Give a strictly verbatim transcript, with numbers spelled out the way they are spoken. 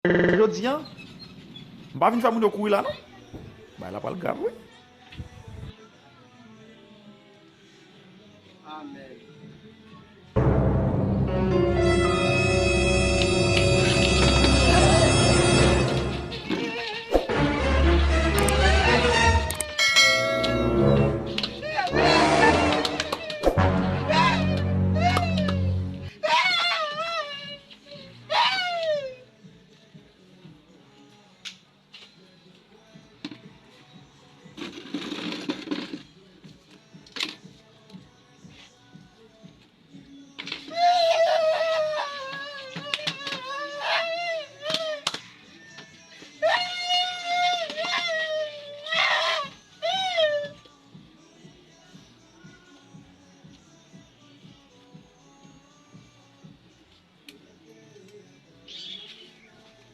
jodi a, m pa vin fè moun yo kouri la non. Bagay la pral grav wi. Amen.